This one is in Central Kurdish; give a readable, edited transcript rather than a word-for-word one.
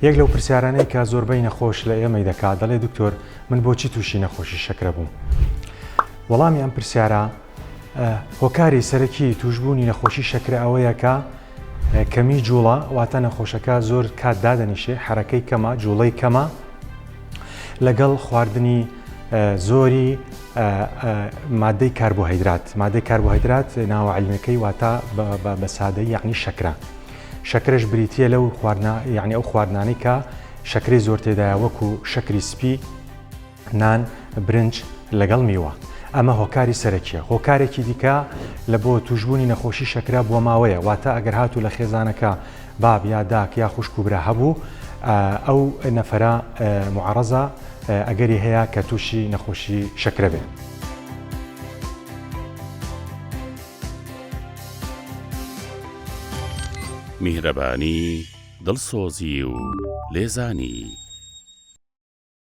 یەک لەو پرسیارانەی کە زۆربەی نەخۆش لە ئێمەی دەکات دەڵێ دکتۆر من بۆچی تووشی نەخۆشی شەکرە بووم؟ وەڵامی ئەم پرسیارە هۆکاری سەرەکی توشبوونی نەخۆشی شەکرە ئەوەیە کە کەمی جوڵە واتە نەخۆشەکە زۆر کات دادەنیشێ حرەکەی کەمە جوڵەی کەمە لەگەڵ خواردنی زۆری مادەی کاربۆهیدرات مادەی کاربۆهیدرات ناوە علمەکەی واتە بە سادەی یعنی شەکرە شەکرەش بریتە لەو خواردنا یعنی ئەو خواردنانەی کە شەکرەی زۆر تێدایە وەکو شەکری سپی نان، برنج لەگەڵ میوە. ئەمە هۆکاری سەرەکیە. هۆکارێکی دیکە لە بۆ توشبوونی نەخۆشی شەکرە بۆماوەیە، واتە ئەگەر هاتوو لە خێزانەکە باب یا داک یا خوشک و برا هەبوو ئەو نەفەرە معەڕەزە ئەگەری هەیە کە تووشی نەخۆشی شەکرە بێت. میهرەبانی، دڵسۆزی و لێزانی.